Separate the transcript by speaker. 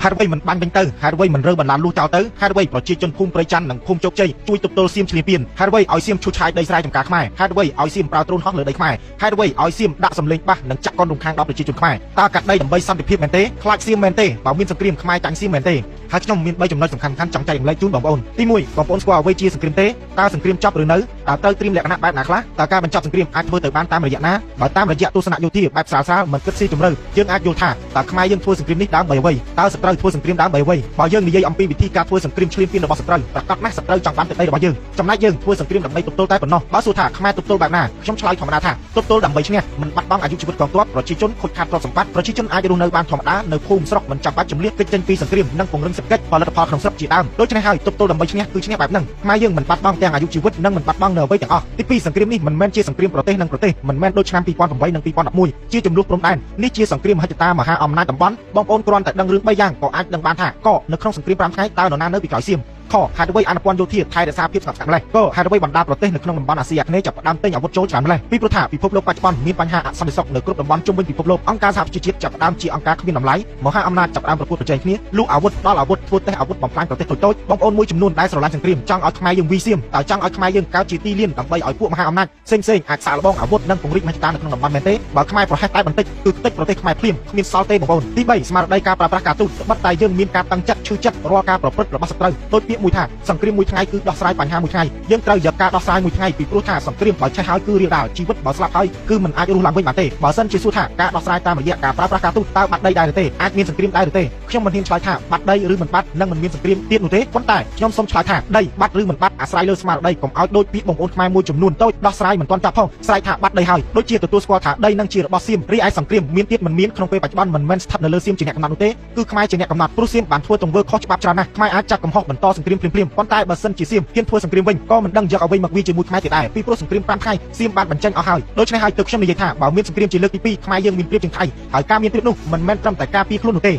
Speaker 1: ហេតុអ្វីមិនបាញ់វិញទៅហេតុអ្វីមិនរើបន្លាលួសចោលទៅហេតុអ្វីប្រជាជនភូមិព្រៃច័ន្ទនិងភូមិជោគជ័យជួយទប់ទល់សៀមឈ្លានពានហេតុអ្វីឲ្យសៀមឈូសឆាយដីស្រែចម្ការខ្មែរហេតុអ្វីឲ្យសៀមប្រើដ្រូនហោះលើដីខ្មែរហេតុអ្វីឲ្យសៀមដាក់សម្លេងបាសនិងចាក់កនរំខានដល់ប្រជាជនខ្មែរតើកាត់ដីដើម្បីសន្តិភាពមែនទេខ្លាចសៀមមែនទេបើមានសង្គ្រាមខ្មែរចាញ់សៀមមែនទេហើយខ្ញុំមាន3ចំណុចសំខាន់ៗចង់ចែករំលែកជូនបងប្អូនទី1បងប្អូនស្គាល់អ្វីជាសង្គ្រាមទេតើសង្គ្រាមចប់ឬនៅតើត្រូវត្រៀមលក្ខណៈបែបណាខ្លះតើការបញ្ចប់សង្គ្រាមអាចធ្វើទៅបានតាមរយៈណាបើតាមរយៈទស្សនៈយោធាបែបស្រាលៗមិនគិតស៊ីជម្រៅយើងអាចយល់ថាតើខ្មែរយើងធ្វើសង្គ្រាមនេះដើម្បីអ្វីតើសត្រូវធ្វើសង្គ្រាមដើម្បីអ្វីបើយើងនិយាយអំពីវិធីការធ្វើសង្គ្រាមឈ្លានពានរបស់សត្រូវប្រាកដណាស់សត្រូវចង់បានទឹកដីរបស់យើងចំណែកយើងធ្វើសង្គ្រាមដើម្បីទប់ទល់តែប៉ុណ្ណោះបើសួរថាខ្មែរទប់ទល់បែបណាខ្ញុំឆ្លើយធម្មតាថាទប់ទល់ដើម្បីឈ្នះមិនបាត់បង់អាយុជីវិតកងទ័ពប្រជាជនខូចខាតទ្រព្យសម្បត្តិប្រជាជនអាចរស់នៅបានធម្មតានៅភូមិស្រុកមិនចាំបាច់ជម្លៀសគេចចេញពីសង្គ្រាមនិងពង្រឹងសេដ្ឋកិច្ចផលិតផលក្នុងស្រុកជាដើមដូច្នេះហើយទប់ទល់ដើម្បីឈ្នះគឺឈ្នះបែបហ្នឹងខ្មែរយើងមិនបាត់បង់ទាំងអាយុជីវិតនិងមិនបាត់បង់នៅអ្វីទាំងអស់ទី2សង្គ្រាមនេះមិនមែនជាសង្គ្រាមប្រទេសនិងប្រទេសមិនមែនដូចឆ្នាំ2008និង2011ជាជម្លោះព្រំដែននេះជាសង្គ្រាមមហិច្ឆតាមហាអំណាចតំបន់បងប្អូនគ្រាន់តែដឹងរឿង3យ៉ាងក៏អាចដឹងបានថាកនៅក្នុងសង្គ្រាម5ថ្ងៃតើនរណានៅពីក្រោយសៀមខហេតុអ្វីអនុព័ន្ធយោធាថែរក្សាភាពស្ងប់ស្ងាត់ម្លេះកហេតុអ្វីបណ្ដាប្រទេសនៅក្នុងតំបន់អាស៊ីអាគ្នេយ៍ចាប់ផ្ដើមទិញអាវុធចូលច្រើនម្លេះពីព្រោះថាពិភពលោកបច្ចុប្បន្នមានបញ្ហាអសន្តិសុខនៅគ្រប់តំបន់ជុំវិញពិភពលោកអង្គការសហប្រជាជាតិចាប់ផ្ដើមជាអង្គការគ្មានតម្លៃមហាអំណាចចាប់ផ្ដើមប្រកួតប្រជែងគ្នាលក់អាវុធផ្ដល់អាវុធធ្វើតេស្តអាវុធបំផ្លាញប្រទេសតូចៗបងប្អូនមួយចំនួនដែលស្រឡាញ់សង្គ្រាមចង់ឲ្យខ្មែរយើងវីសៀមតើចង់ឲ្យខ្មែរយើងកើតជាទីលានដើម្បីឲ្យពួកមហាអំណាចផ្សេងៗអាចសាកល្បងអាវុធនិងពង្រីកមហិច្ឆតានៅក្នុងតំបន់មែនទេបើខ្មែរប្រហែសតែបន្តិចគឺខ្ទេចប្រទេសខ្មែរភ្លាមគ្មានសល់ទេបងប្អូនទី3ស្មារតីការប្រើប្រាស់ការទូតត្បិតតែយើងមានការតាំងចិត្តឈឺចិត្តរាល់ការប្រព្រឹត្តរបស់សត្រូវដូចពាក្យមួយថាសង្គ្រាមមួយថ្ងៃគឺដោះស្រាយបញ្ហាមួយថ្ងៃយើងត្រូវយកការដោះស្រាយមួយថ្ងៃពីព្រោះថាសង្គ្រាមបើឆេះហើយគឺរាលដាលជីវិតបើស្លាប់ហើយគឺមិនអាចរស់ឡើងវិញបានទេបើសិនជាសួរថាការដោះស្រាយតាមរយៈការប្រើប្រាស់ការទូតតើបាត់ដីដែរឬទេអាចមានសង្គ្រាមដែរឬទេខ្ញុំមិនហ៊ានឆ្លើយថាបាត់ដីឬមិនបាត់និងមិនមានសង្គ្រាមទៀតនោះទេប៉ុន្តែខ្ញុំសូមឆ្លើយថាដីបាត់ឬមិនបាត់អាស្រ័យលើស្មារតីកុំឲ្យដូចពាក្យបងប្អូនខ្មែរមួយចំនួនតូចដោះស្រាយមិនទាន់ចាប់ផងស្រែកថាបាត់ដីហើយដូចជាទទួលស្គាល់ថាដីនឹងជារបស់សៀមរីឯសង្គ្រាមមានទៀតមិនមានក្នុងពេលបច្ចុប្បន្នមិនមែនស្ថិតនៅលើសៀមជាអ្នកកំណត់នោះទេគឺខ្មែរជាអ្នកកំណត់ព្រោះសៀមបានធ្វើទង្វើខុសច្បាប់ច្រើនណាស់ខ្មែរអាចចាប់កំហុសបន្តសង្គ្រាមភ្លាមៗប៉ុន្តែបើសិនជាសៀមហ៊ានធ្វើសង្គ្រាមវិញក៏មិនដឹងយកអ្វីមកវាជាមួយខ្មែរទៀតដែរពីព្រោះសង្គ្រាម5ថ្ងៃសៀមបានបញ្ចេញអស់ហើយដូច្នេះហើយទើបខ្ញុំនិយាយថាបើមានសង្គ្រាមជាលើកទី2ខ្មែរយើងមានប្រៀបជាងថៃហើយការមានប្រៀបនោះមិនមែនត្រឹមតែការពារខ្លួននោះទេ។